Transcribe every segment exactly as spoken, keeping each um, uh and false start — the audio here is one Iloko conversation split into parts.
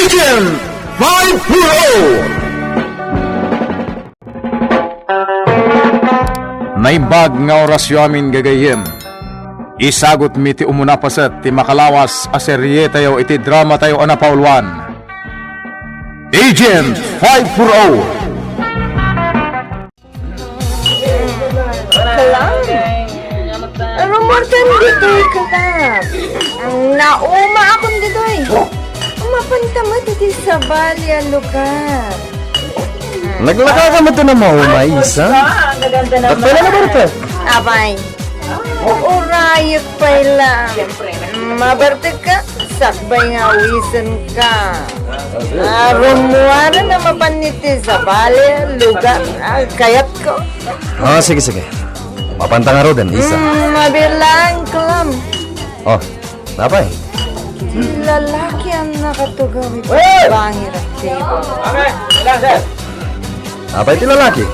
Agent five four oh. Naimbag nga orasyo amin, gagayyem. Isagutmi ti umuna paset ti makalawas a serietayo iti dramatayo a napauluan, Agent five four oh. Kalam. Rumorkan ditoy, Kalam. Naumaakon ditoy. Mapanta met iti sabali a lugar. Naglaka ka met no mauma, Isa? Dakpela na bartek. Apay. Urayek pay la. Mabartek ka, sakbay nga awisen ka. Ah, rummuaren a mapan iti sabali a lugar. Ah, kayatko. Ah, sige, sige. Mapanta ngaruden, Isa. Mm, mabilang, Kalam. Oh, apay? Ti lalaki a nakatugaw iti bangir a table. Apay ti lalaki?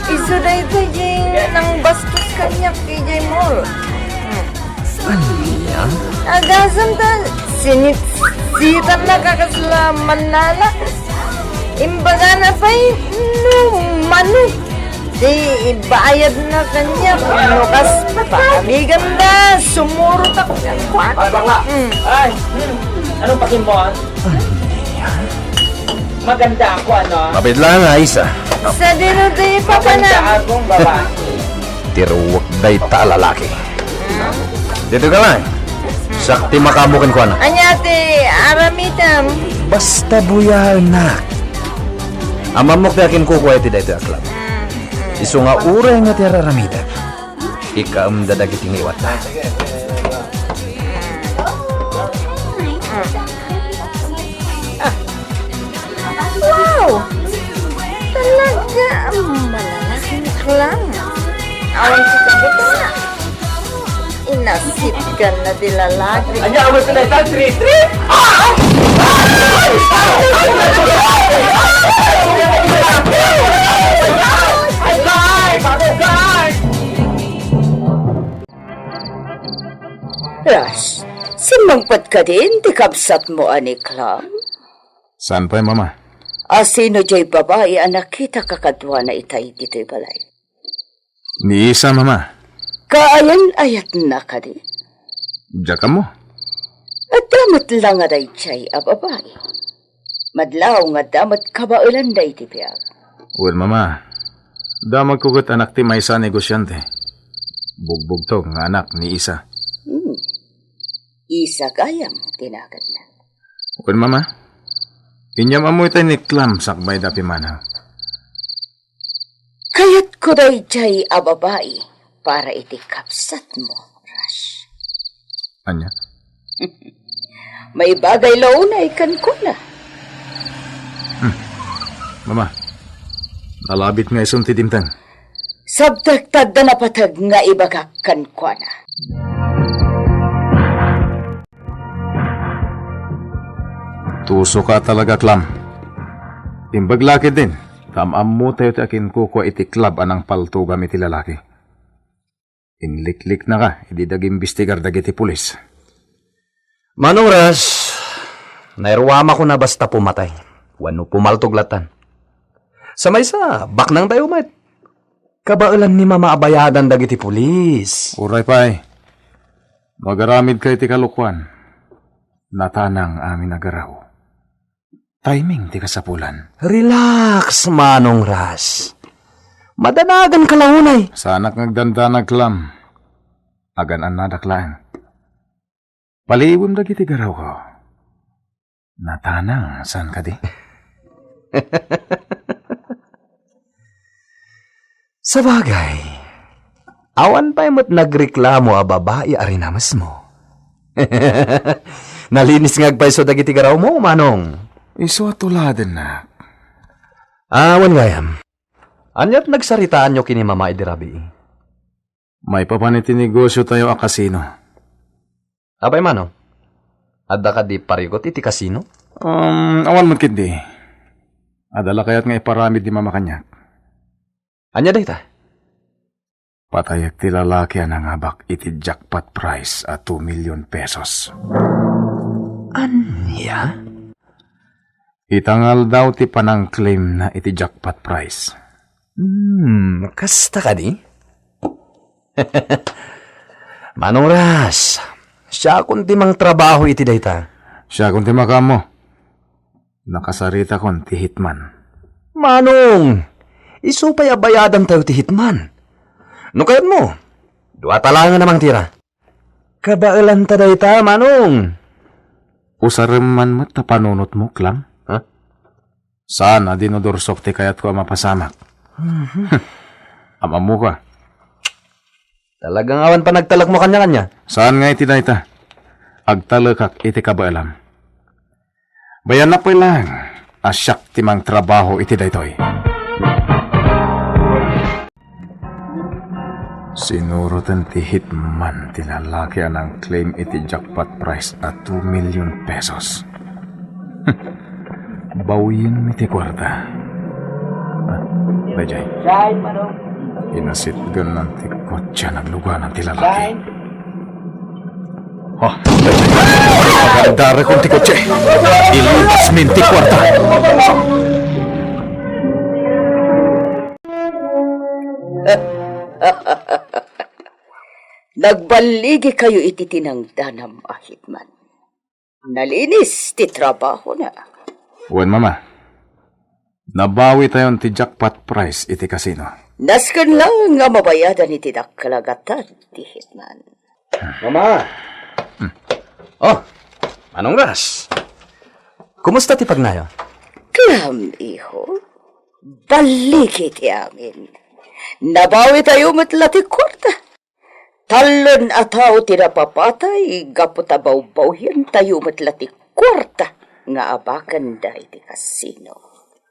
Isu daytoy diay nangbastos kaniak idiay mall. Hmm. Ania? Agasem ta sinitsitanna ka kasla mannalak. Imbagana pay no mano ti ibayadna kaniak no kas paamiganna, sumurotak kenkuana. Hmm. Ay, hmm. Anong pasin mo, ah? Maganda ako, ano? Mabit lang, Isa. Sadino ti papanam? Maganda akong babae. Tiruwak dayta a lalaki. Dito ka lang. Sakti makaammo kenkuana. Ania ti aramidem? Basta buyaennak. Ammo ti akin kukua iti daytoy a club. Isu nga uray nga ti ar-aramidek, ikaemda dagiti ngiwatda. Ah. Wow! Talaga, malalaki nga clown. Awan ti kabutona. Inasitgan na ti lalaki. Ania, awan ti naitan, three three? Ah! Ay, guys! Ako, guys! Ras, simmangpet kadin ti kabsatmo a ni Clam? Saan pay, Mama? A sino diay babai a nakita kakaduana itay ditoy balay? Ni Isa, Mama. Kaayat-ayatna kadi? Diak ammo. Adda met la nga daydiay a babai. Madlaw nga adda met kabaelanda iti biag. Wen, Mama, damagko ket anak ti maysa a negosiante. Bugbugtong nga anak ni Isa. Hmm. Isa gayam ti naganna. Wen, Mama, inyam ammo itay ni Clam sakbay da pimanaw. Kayatko daydiay a babai para iti kabsatmo, Ras. Ania? Maibagay la unay kenkuana. Hmm. Mama, nalabit nga isun ti dimteng. Sabtek ta adda napateg nga ibagak kenkuana. Tuso ka talaga, Clam. Imbag la ketdin, ta am-ammotayo ti akinkukua iti club a nangpaltugam iti lalaki. Inlikliknaka idi dagimbestigar dagiti pulis. Manong Ras, nairuamakon a basta pumatay wenno pumaltog lattan. Sa maysa, baknangtayo met. Kabaelan ni Mama a bayadan dagiti pulis. Uray pay. No agaramidka iti kalokuan, natanang amin a garaw. Timing ti kasapulan. Relax, Manong Ras. Madanagan ka la unay. Saanak nga agdandanag, Clam. Agan-annadak laeng. Paliiwem dagiti garawko. Natanang, saan kadi? Sabagay, awan pay met nagreklamo a babai a rinamesmo. Nalinis nga agpayso dagiti garawmo, Manong. Isu a tuladennak. Awan gayam. Aniat nagsaritaanyo ken ni Mama idi rabii? Maipapan iti negosiotayo a kasino. Apay, Manong? Adda kadi parigot iti kasino? Um, awan met ketdi. Adda la kayat nga iparamid ni Mama kaniak. Ania dayta? Patayek ti lalaki a nangabak iti jackpot prize a two million pesos. Ania? Ita nga aldaw ti panang-claim na iti jackpot prize. Hmm, kasta kadi? Manong Ras, siakon ti mangtrabaho iti dayta. Siakon ti makaammo. Nakasaritakon ti hitman. Manong, isu pay a bayadantayo ti hitman. No kayatmo, duata laengen a mangtira. Kabaelanta dayta, Manong. Usarem man met ta panunotmo, Clam. Ha? Saan a dinudursok ti kayatko a mapasamak. Mhm. Am-ammoka. Talaga nga awan panagtalekmo kaniakaniak. Saan nga iti dayta? Agtalekak iti kabaelam. Bayanak pay laeng a siak ti mangtrabaho iti daytoy. Sinuroten ti hitman ti lalaki a nang-claim iti jackpot prize a two million pesos. Bawienmi ti kuarta. Ah, daydiay. Inasitgannan ti kotse a nagluganan ti lalaki. Ha? Agandara kon ti kotse. Ilipas min ti kuarta. Nagballigikayo iti tinangdanam a hitman. Nalinis ti trabahona. Wen, Mama. Nabawitayon ti jackpot prize iti casino. Nasken laeng nga mabayadan iti dakkel a gatad ti hitman. Mama! Hmm. Oh, Manong Ras. Kumusta ti pagnayo? Clam, iho. Balligi ti amin. Nabawitayo met la ti kuarta. Talon a tao ti napapatay gapu ta bawbawientayo met la ti kuarta nga abakenda iti kasino.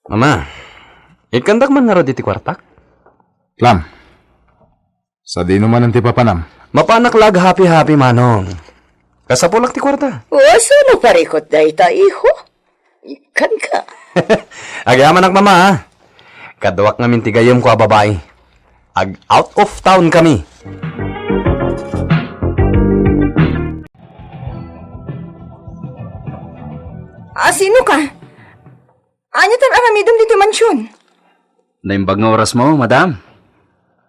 Mama, ikkandak man ngarud iti kuartak? Clam, sadino manen ti papanam? Mapanak la aghapi-hapi, Manong. Kasapulak ti kuarta. O, sano parikot dayta, iho? Ikkanka. Agyamanak, Mama, ha? Kaduak ngamin ti gayyemko a babai. Ag-out of town kami. Asino ka? Ania tan aramidem ditoy mansion? Naimbag nga orasmo, madam.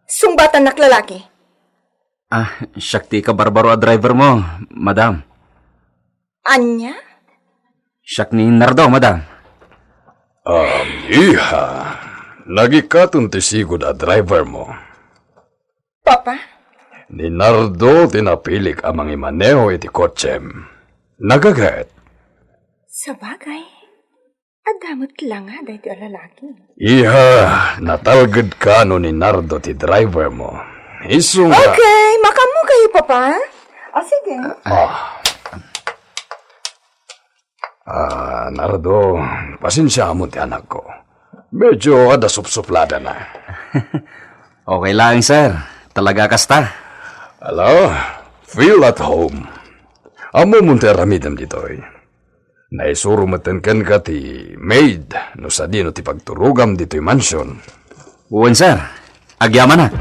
Sungbatannak lalaki. Ah, siak ti ikabarbaro a drivermo, madam. Ania? Siak ni Nardo, madam. Um, iha, nagikaton ti sigud a drivermo. Papa? Ni Nardo ti napilik a mangimaneho iti kotsem. Nagaget? Sabagay. Adda met la nga daytoy a lalaki. Iha, natalgedka no ni Nardo ti drivermo. Isu nga Okay, makaammo kayo, Papa? O, sige. Ah. Ah, Nardo, pasensiamon ti anakko. Medyo adda supsupladana. Okay laeng, sir. Talaga kasta. Ala, feel at home. Ammomon ti aramidem ditoy. Naisuro metten kenka ti maid no sadino ti pagturogam ditoy mansion. Wen, sir. Agyamanak.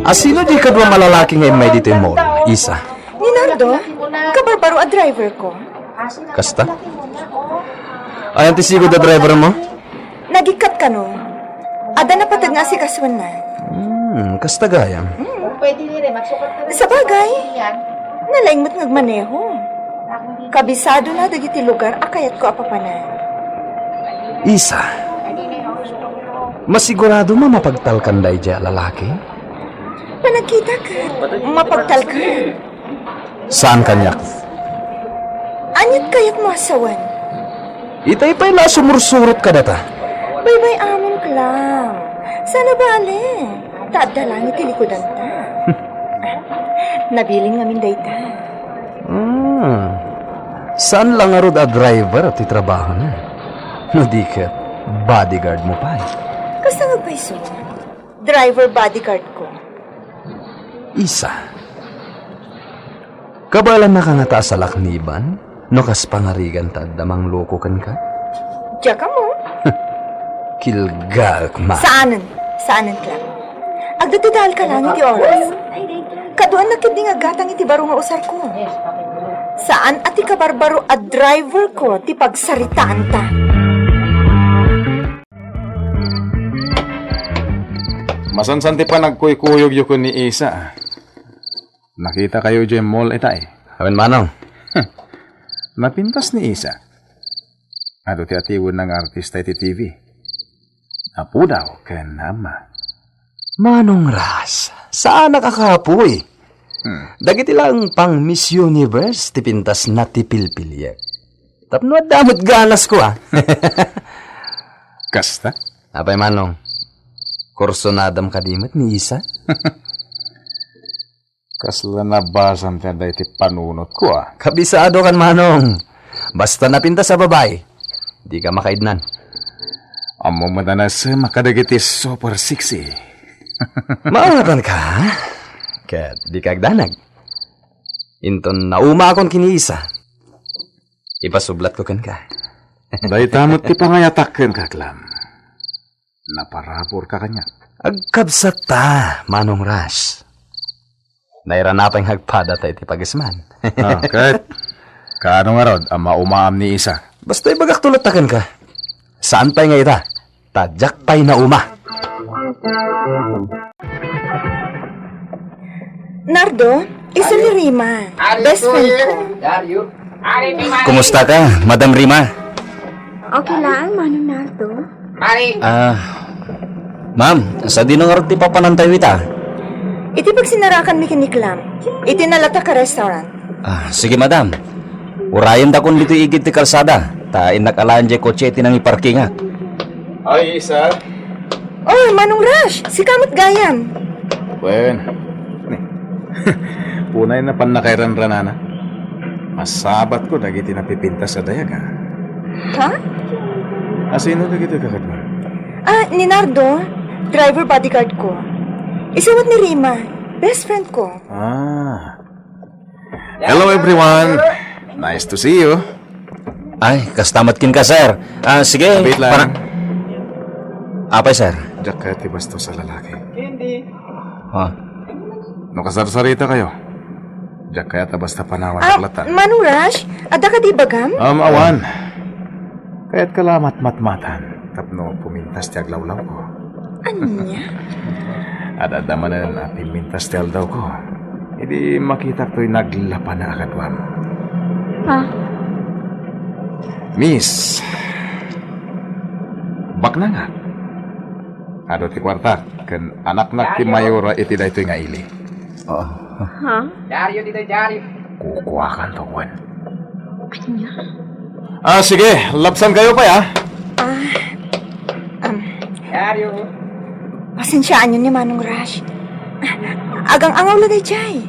Asino di kadua a lalaki nga immay ditoy mall, Isa? Ni Nardo, kabarbaro a driver ko. Kasta? Ayan ti sigud a driver mo? Nagikkat kano. Adda napateg nga asikasoenna. Hmm, kasta gayam. Sabagay, nalaing met nga agmaneho. Kabisadona dagiti lugar a kayatko a papanan. Isa, masigurado a mapagtalkan daydiay a lalaki? Panagkitak, mapagtalkan. Saan kaniak? Aniat kayatmo a sawen? Itay pay la a sumursurot kadata. Baybay-amon, Clam. Saan a bale? Ta adda langit ti likudanta. Nabilin ngamin dayta. Ah, saan la ngarud a driver ti trabahona? No di ket, bodyguard mo pay. Kasta nga agpayso? Driver bodyguard ko. Isa. Kabaelannaka ngata a salakniban no kas pangarigan ta adda mangloko kenka? Diak ammo. Kilgaek man. Saanen, saanen, Clam. Agdadadael ka lang iti oras. Kaduan na ketdi nga aggatang iti baro nga usarko. Saan a ti kabarbaro a driver ko ti pagsaritaanta. Masansan ti panagkuykuyogyo ken ni Isa. Nakitakayo idiay mall itay. Awan manong. Napintas ni Isa. Adu ti atiwenna nga artista iti T V. Napudaw ken naamma. Manong Ras, saanak a kapuy. Hmm. Dagiti lang pang Miss Universe ti pintasna ti pilpiliek. Tapno adda met ganas ko, ah. Kasta? Apay manong, kursunadam kadi met ni Isa? Kasla nabasam ti adda iti panunotko, ah. Kabisado kan manong. Basta napintas a babai, di ka makaidnan. Ammo met a nasem kadagiti super sexy. Maawatan ka, ket di ka agdanag. Inton naumaakon ken ni Isa, ipasublatko kenka. Dayta met ti pangayatak kenka, Clam. Naparaburka kaniak. Agkabsat ta, Manong Ras. Nairana pay nga agpada ta iti pagisman. Ah, ket kaano ngarud a maumaam ni Isa? Basta ibagakto latta kenka. Saan pay nga ita? Ta diak pay nauma. Nardo, isu ni Rima. Best friend ko. Kumusta ka, Madam Rima? Okay lang, Manong Nardo. Ah, ma'am, sadino ngarud ti papanantayo ita? Iti pagsinarakan mi ken ni Clam, iti nalatak a restaurant. Ah, sige, madam. Urayentakon ditoy igid ti kalsada, ta innak alaen diay kotse iti nangiparkingak. Ay, Isa. Oh, Manong Rush, sika met gayam. Wen. Unay na pannakairanranana. Masabatko dagiti napipintas a dayag, ah. Ha? Asino dagiti kakadwa? Ah, ni Nardo, driver bodyguard ko. Isu met ni Rima, best friend ko. Ah. Hello, everyone. Nice to see you. Ay, kasta met kenka, sir. Ah, sige, Wait lang. Apay, sir? Diak kayat ti bastos a lalaki. Ah. No kasarsarita kayo, diak kayat a basta panawan Ah, taklatan. Manong Rush, adda kadi ibagam? Um, awan. Kayat ka la matmatmatan tapno pumintas ti aglawlawko. Ania? Ad-adda manen a pimmintas ti aldawko. Idi makitak toy naglapa na a kaduam. Ah, Miss, baknangak. Adu ti kuartak ken anaknak ti Mayora iti daytoy nga ili. ha? Diaryo ditoy diaryo. Kukuakan to, Gwen. Ania? Ah, sige, labsan kayo pay, ah. Ah, um, Diaryo. Pasensiaanyo ni Manong Rush. Agang-angaw la daydiay.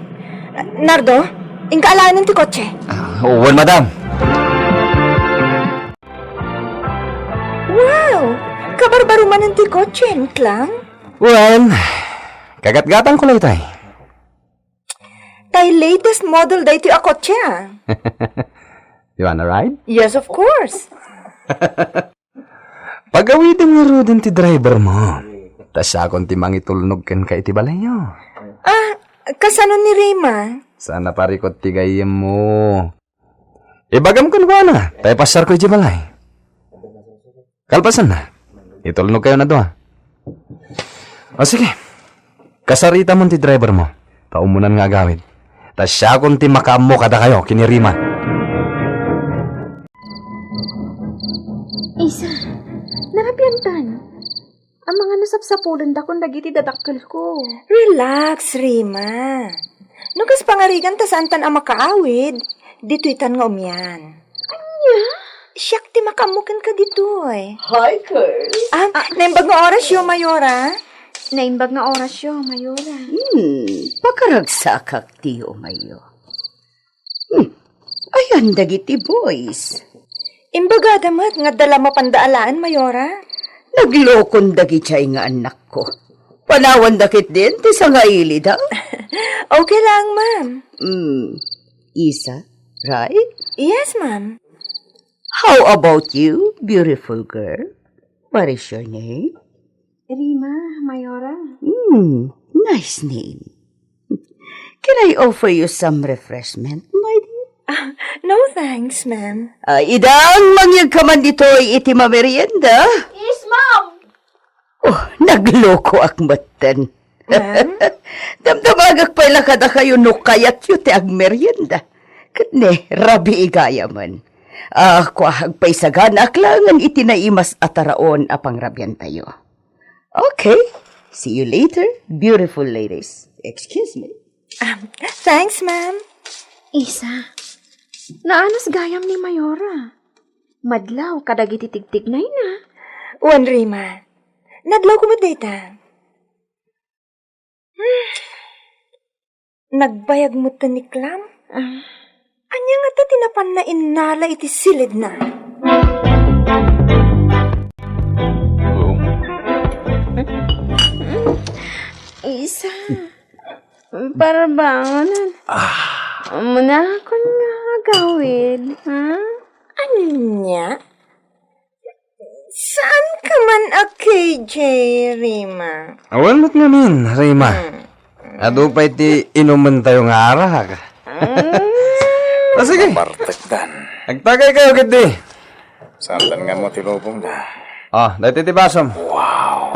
Nardo, inka alaenen ti kotse. Ah, wen, madam. Wow! Kabarbaro manen ti kotse, Clam. Wen, kagatgatang ko la itay. Tay latest model daytoy a kotse, ah. You wanna ride? Yes, of course. Pagawidem ngaruden ti driver mo. Ta siakon ti mangitulnog kenka iti balayyo. Ah, kasano ni Rima? Saan a parikot ti gayyem mo? Ibagam kenkuana, ta ipasiarko iti balay. Kalpasanna, itulnog kayo na dua. O sige, kasaritamon ti driver mo. Ta umunan nga agawid. Ta siakon ti makaammo kadakayo ken ni Rima. Isa, narabiantan. Amangan no sapsapulendakon dagiti dadakkelko. Relax, Rima. No kas pangarigan ta saantan a makaawid, ditoytan nga umian. Ania? Siak ti makaammo kenka ditoy. Hi, girl. Ah, naimbag nga orasyo, Mayora. Naimbag nga orasyo, Mayora. Hmm, pakaragsakak ti yumayo. Hmm, ayan dagiti boys. Imbagada met nga adda la mapanda alaen, Mayora. Naglokon dagiti ay nga annakko. Panawanda ketdin ti sangailida. Okay lang, ma'am. Hmm, Isa, right? Yes, ma'am. How about you, beautiful girl? What is your name? Rima, Mayora. Hmm, nice name. Can I offer you some refreshment, my dear? No thanks, ma'am. Ah, idang mangyegka man ditoy iti mamerienda. Yes, ma'am. Oh, naglokoak metten. Ma'am? Damdamagak pay la kadakayo no kayatyo ti agmerienda. Ket ne, rabii gayamen. Ah, kua, agpaisaganaak laengen iti naimas a taraon a pangrabiantayo. Okay. See you later, beautiful ladies. Excuse me. Um, thanks, ma'am. Isa, naanas gayam ni Mayora. Madlaw kadagiti tigtignayna. Wen, Rima. Nadlawko met dayta. Nagbayag metten ni Clam. Ah. Ania ngata ti napanna innala iti silidna? Isa. Parbangonan. Ah. Munakon nga agawid, ha? Ania? Saan ka man a K J, Rima? Awan met ngamin, Rima. Hmm. Adu pay ti inumentayo nga arak. Hmm. O, sige. Partekdan. Agtagaykayo ketdi. Saan nga mo ti lubongda? Ah, daytoy ti basom. Wow.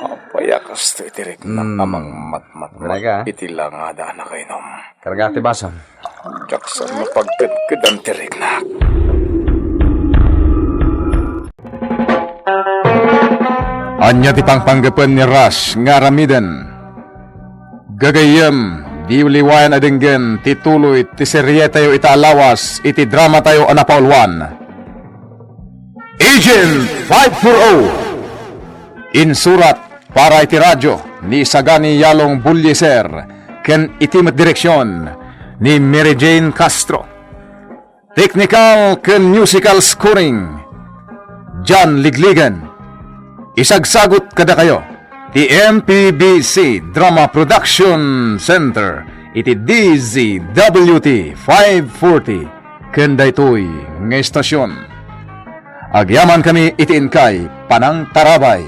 Apay a kastoy ti riknak a mangmatmatmat iti langada a nakainom. Karga ti basom. Diak sa mapagkedkedan ti riknak. Ania ti pangpanggepen ni Rush nga aramiden? Gagayyem, diyo liwayan a denggen ti tuloy ti serietayo ita a lawas iti dramatayo a napauluan, Agent five four oh. Insurat para iti radyo ni Sagani Yalong Bulliser ken iti met direksion ni Mary Jane Castro. Technical ken musical scoring, John Ligligan. Isagsagut kadakayo ti M P B C Drama Production Center iti D Z W T five forty ken daytoy nga estasion. Agyamankami iti inkay panangtarabay.